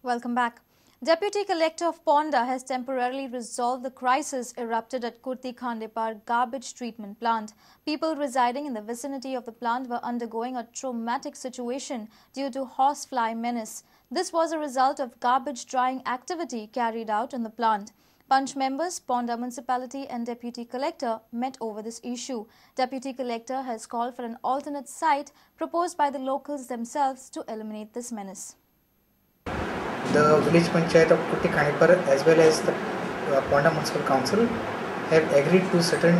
Welcome back. Deputy Collector of Ponda has temporarily resolved the crisis erupted at Kurti Khandepar garbage treatment plant. People residing in the vicinity of the plant were undergoing a traumatic situation due to horsefly menace. This was a result of garbage drying activity carried out in the plant. Panch members, Ponda Municipality and Deputy Collector met over this issue. Deputy Collector has called for an alternate site proposed by the locals themselves to eliminate this menace. The village panchayat of Kurti Khandepar as well as the Ponda Municipal Council have agreed to certain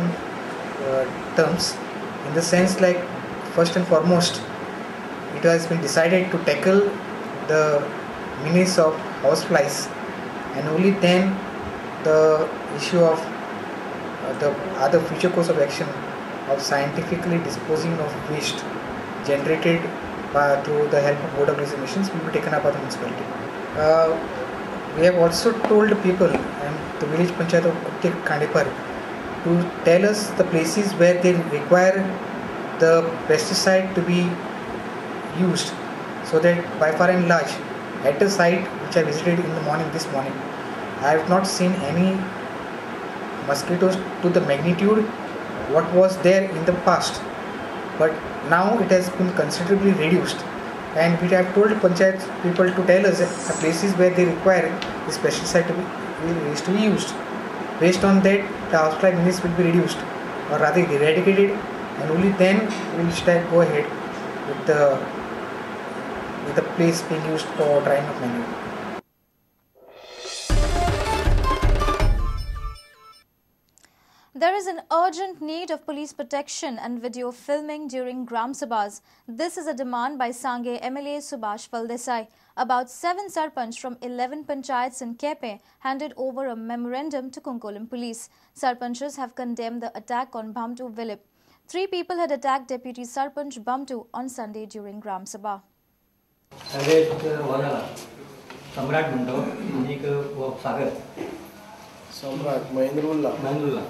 terms, in the sense like, first and foremost, it has been decided to tackle the menace of houseflies, and only then the issue of the other future course of action of scientifically disposing of waste generated by, through the help of OWC machines will be taken up by the municipality. We have also told people and the village panchayat of Kurti Khandepar to tell us the places where they require the pesticide to be used, so that by far and large, at the site which I visited in the morning this morning, I have not seen any mosquitoes to the magnitude what was there in the past, but now it has been considerably reduced. And we have told panchayat people to tell us the places where they require this pesticide to be used. Based on that, the housefly menace will be reduced, or rather eradicated, and only then we will start go ahead with the place being used for drying of manure. There is an urgent need of police protection and video filming during Gram Sabhas. This is a demand by Sanguem MLA Subhash Phaldesai. About 7 sarpanch from 11 panchayats in Kepe handed over a memorandum to Cuncolim police. Sarpanches have condemned the attack on Bhamtu Vilip. 3 people had attacked Deputy Sarpanch Bhamtu on Sunday during Gram Sabha. सम्राट महेंद्र उल्ला महेंद्र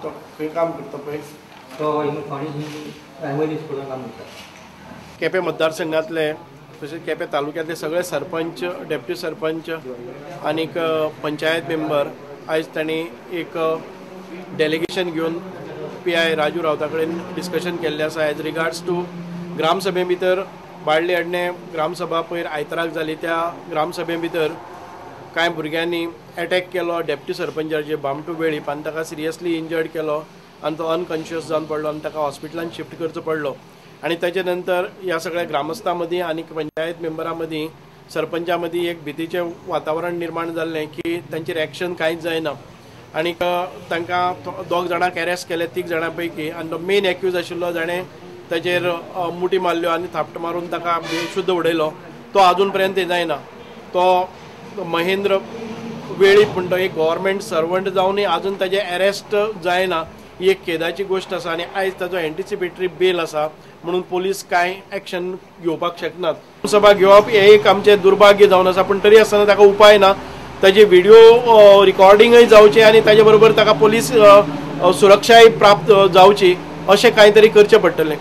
तो खंय काम करता पळय तो primary स्कुलान काम करता. केपें मतदारसंघातले तशेंच केपें तालुक्यांतले सगळे सरपंच, डेप्युटी सरपंच आनीक पंचायत मेंबर आयज तांणी एक डेलिगेशन घेवन पी I Raju रावता कडेन डिस्कशन केल्लें आसा एज रिगार्ड्स टू ग्रामसभे भितर बाळ्ळी अडणे ग्रामसभा पयर आयताराक जाली. त्या ग्रामसभे भितर कांय भुरग्यांनी एटॅक केलो डेप्युटी सरपंचाचेर बामटू वेळीप आनी ताका सिरियसली इंजर्ड केलो आनी तो अनकॉन्शियस जावन पडलो आनी ताका हॉस्पिटलान शिफ्ट करचो पडलो. आनी ताचे नंतर ह्या सगळ्या ग्रामस्थां मदीं आनी पंचायत मेंबरां मदीं सरपंचा मदीं एक भितीचें वातावरण निर्माण जाल्लें की तांचेर एक्शन कांयच जायना आनी तांकां 2 जाणांक एरेस्ट केले 3 जाणां पैकी आनी तो मेन एक्यूज आशिल्लो जाणें ताचेर मुठी मारल्यो आनी थापट मारून ताका बेशुद्ध उडयलो तो आजून पर्यंत जायना. तो महेंद्र वेळीप म्हणटा एक गव्हर्मेंट सर्वंट जावनूय आजून ताजे एरेस्ट जायना ही एक खेदाची गोश्ट आसा आनी आयज ताजो एन्टिसिपेटरी बेल आसा म्हणून पोलीस कांय एक्शन घेवपाक शकनात. सभा घेवप हें एक आमचें दुर्भाग्य जावन आसा, पूण तरी आसतना ताका उपाय ना. ताजे व्हिडियो रिकॉर्डिंगय जावचें आनी ताजे बरोबर ताका पोलीस सुरक्षाय प्राप्त जावची अशें कांय तरी करचें पडटलें.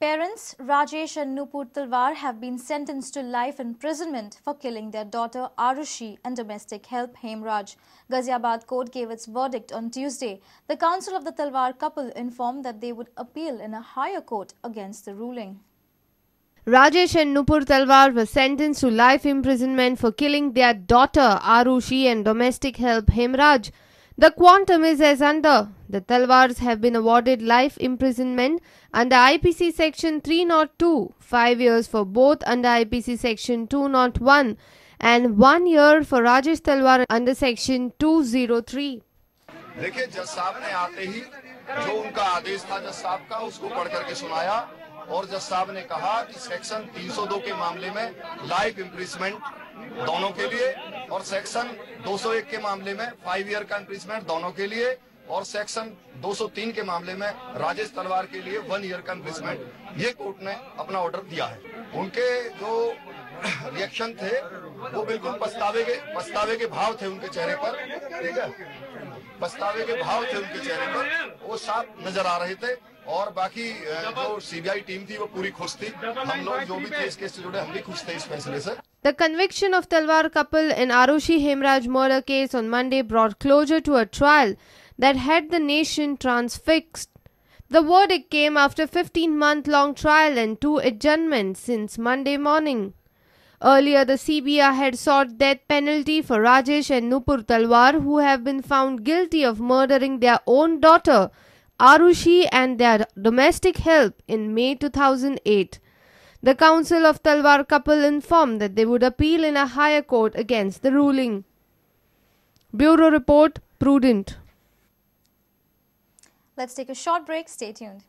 Parents Rajesh and Nupur Talwar have been sentenced to life imprisonment for killing their daughter Arushi and domestic help Hemraj. Ghaziabad court gave its verdict on Tuesday. The counsel of the Talwar couple informed that they would appeal in a higher court against the ruling. Rajesh and Nupur Talwar were sentenced to life imprisonment for killing their daughter Arushi and domestic help Hemraj. The quantum is as under. The Talwars have been awarded life imprisonment under IPC section 302, 5 years for both under IPC section 201 and 1 year for Rajesh Talwar under section 203. देखिए, जज साहब ने आते ही जो उनका आदेश था जज साहब का उसको पढ़ करके सुनाया और जज साहब ने कहा कि सेक्शन 302 के मामले में लाइफ इम्प्रिजमेंट दोनों के लिए और सेक्शन 201 के मामले में 5 ईयर का इम्प्रिजमेंट दोनों के लिए और सेक्शन 203 के मामले में राजेश तलवार के लिए 1 ईयर का इम्प्रिजमेंट, ये कोर्ट ने अपना ऑर्डर दिया है। उनके जो रिएक्शन थे वो बिल्कुल पछतावे के भाव थे उनके चेहरे पर, ठीक है। पछतावे के भाव थे उनके चेहरे पर, वो साफ नजर आ रहे थे। और बाकी जो सीबीआई टीम थी वो पूरी खुश थी। हम लोग जो भी थे इस केस से जुड़े, हम भी खुश थे इस फैसले से। The conviction of Talwar couple in Aarushi Hemraj murder case on Monday brought closure to a trial that had the nation transfixed. The verdict came after 15-month-long trial and 2 adjournments since Monday morning. Earlier, the CBI had sought death penalty for Rajesh and Nupur Talwar, who have been found guilty of murdering their own daughter, Aarushi, and their domestic help in May 2008. The counsel of Talwar couple informed that they would appeal in a higher court against the ruling. Bureau Report, Prudent. Let's take a short break. Stay tuned.